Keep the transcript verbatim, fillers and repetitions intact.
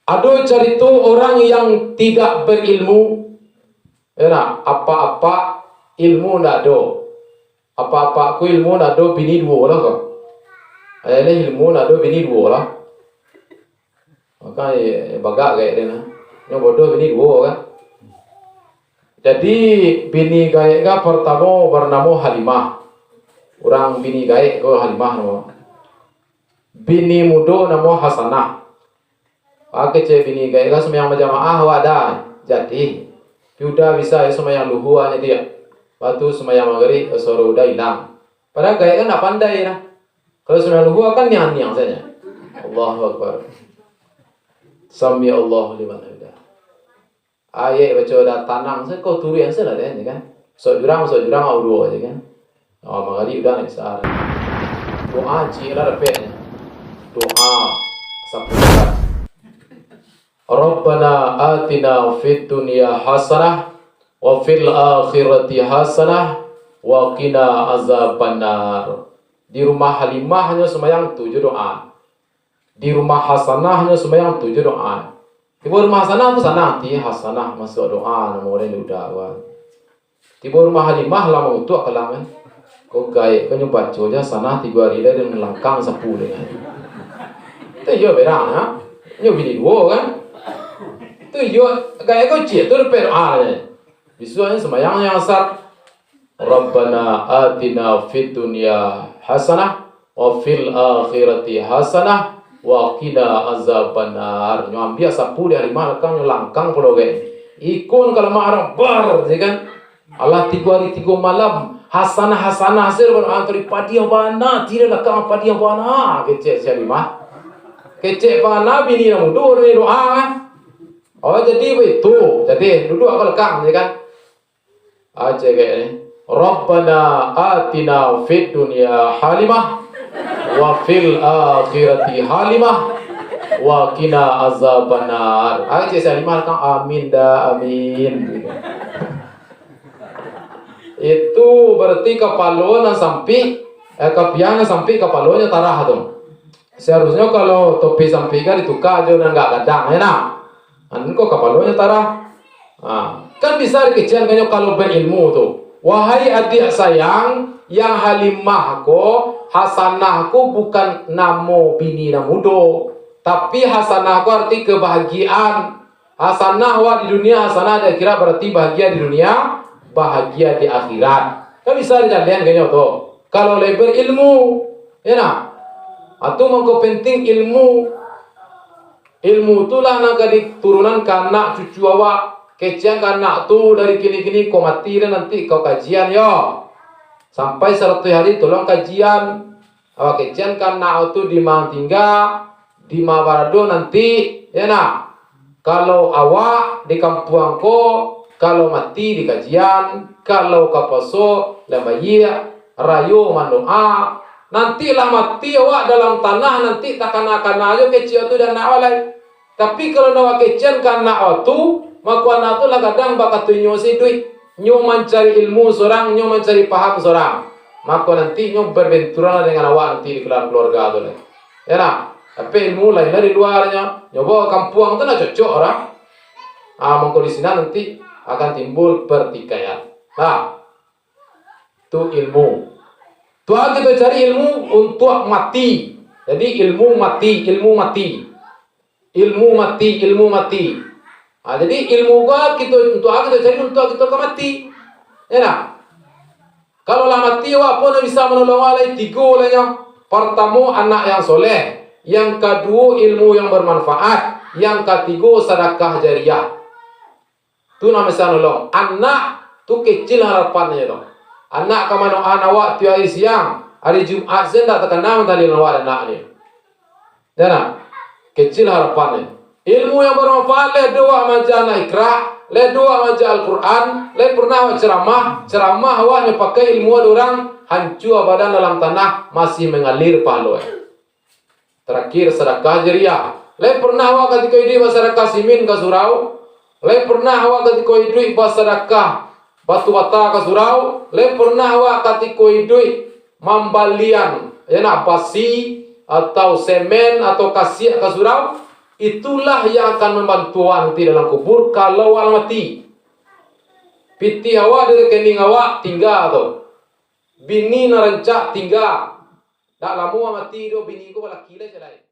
Ado carito urang yang tidak berilmu, yo ndak, apak-apak ilmu ndak ado. Apak-apak ko ilmu ndak ado, bini duo lah ko. Ayolah, ilmu ndak ado, bini duo lah. Mako, eh, bagak gaek den nah. Nyo bodoh bini duo kan. Jadi, bini gaek ka partamo banamo Halimah. Urang bini gaek ko Halimah namo. Bini mudo namo Hasanah. Ah, kecek bini gaek ka sumbayang bajamaah awak ado. Jadi, Yuda bisa yo sumbayang luhua nyo diak. Batu sumbayang magrib, soro Yuda ilang. Padahal gaek kan ndak pandai nah. Kalau sumbayang luhua kan niang-niang sajo. Allahu Akbar. Sami Allahu liman hamidah. Ayek baco dah tanang sajo, kau turuik sajo lah deh, kan. Sok jurang, sok jurang, au duo aja kan. Oh, magrib Yuda ndak bisa. Doa ciek lah dapek. Doa sapuluah. Rabbana atina fid dunya hasanah wa fil akhirati hasanah wa qina azabannar. Di rumah Halimah nyo sumbayang tu jo doa. Di rumah Hasanah nyo sumbayang tu jo doa. Tibo rumah Hasanah tu sanang ati, Hasanah masuak doa, namo urang di Yuda. Tibo rumah Halimah lah mangutuak kalang kan. Ko gaek ko nyo baco jo Hasanah tigo ari lai, den langkang sapu lai kan. Tu iyo berang ha. Nyo bini duo kan. Tu iyo gaek ko ciek tu dapek doa lai. Bisuak nyo sumbayang nyo asar. Rabbana atina fid dunya hasanah wa fil akhirati hasanah wa qina azabannar. Nyo ambiak sapu di Halimah langkang, nyo langkang pulo gaek. Iko ka lamak urang bar, ya kan? Alah tigo ari tigo malam, Hasanah, Hasanah, sir, ah, tadi padiah bana, tidak lakang padiah bana, kecek si Halimah. Kecek bana bini nan mudo ni doa, kan? Oh, jadi baitu. Jadi, duduak ka lakang, ya kan? Ah, cek ni. Rabbana atina fid dunya Halimah, wa fil akhirati Halimah, wa qina azabannar. Ah, cek si Halimah kan, "Amin dah, amin." Itu berarti kapalo nan sampik, eh, kapiah nan sampik, kapalonyo tarah tu. Seharusnyo kalau topi sampik kan dituka jo nan agak gadang, ya nah. Anu ko kapalonyo tarah. Ha, kan bisa dikecekan kanyo kalau berilmu tu. Wahai adiak sayang, yang Halimah ko, Hasanah ko bukan namo bini nan mudo, tapi Hasanah ko arti kebahagiaan. Hasanah awak di dunia, hasanah di akhirat, berarti bahagia di dunia, bahagia di akhirat. Kan bisa dijalehan kanyo tu. Kalau lai berilmu, ya nah. Atu mangko penting ilmu. Ilmu tu lah nan ka diturunkan ka anak cucu awak. Kecekan ka anak tu dari kini-kini, kau mati dah nanti kau kajian yo. Sampai saratuih hari tolong kajian. Awak kecekan ka anak tu di ma tingga, di ma barado nanti, ya nah. Kalau awak di kampuang ko, kalau mati di kajian, kalau ka puaso lambayia, rayo mandoa, nanti lah mati awak dalam tanah, nanti takana-kana jo kecek tu di anak awak lai. Tapi kalau ndak awak kecekan ka anak awak tu, mako anak tu lah gadang bak kato inyo se iduik. Nyo mancari ilmu sorang, nyo mancari paham sorang. Mako nanti nyo berbenturan dengan awak nanti di dalam keluarga tu lai. Ya nah, tapi ilmu lain lah di luarnyo. Nyo bawa kampuang tu nak cocok orang. Ah, mangko di sinan nanti akan timbul pertikaian. Nah, tu ilmu. Tu kito cari ilmu untuak mati. Jadi ilmu mati, ilmu mati. Ilmu mati, ilmu mati. Ah, jadi ilmu ko kito untuak kito cari untuak kito ka mati. Ya nah. Kalau lah mati awak, apo nan bisa manolong awak lai? Tigo lai nyo. Partamo, anak yang soleh. Yang kaduo, ilmu yang bermanfaat. Yang katigo, sadakah jariah. Tu nan bisa nolong. Anak tu kecil harapannyo tu. Anak ka manoan awak tiok ari siang, ari Jumaik se ndak takana mantali awak anak ni. Dah nah, kecil harapannyo. Ilmu yang bermanfaat, lai ado awak maaja anak Iqra, lai ado awak maaja Al-Quran, lai pernah awak ceramah, ceramah awak nyo pakai ilmu ado urang, hancua badan dalam tanah, masih mangalir pahalo. Terakhir, sadakah jariah. Lai pernah awak katiko iduik basadakah simin ka surau, lai pernah awak katiko iduik basadakah batu bata ka surau, lai pernah awak katiko iduik mambalian, ya nah, basi, atau semen, atau kasiak ka surau, Itulah yang akan mambantu awak nanti dalam kubur, kalau awak lah mati. Pitih awak di rekening awak tingga tu. Bini nan rancak tingga. Dak lamo awak mati tu, bini ko balaki lai, sia lai.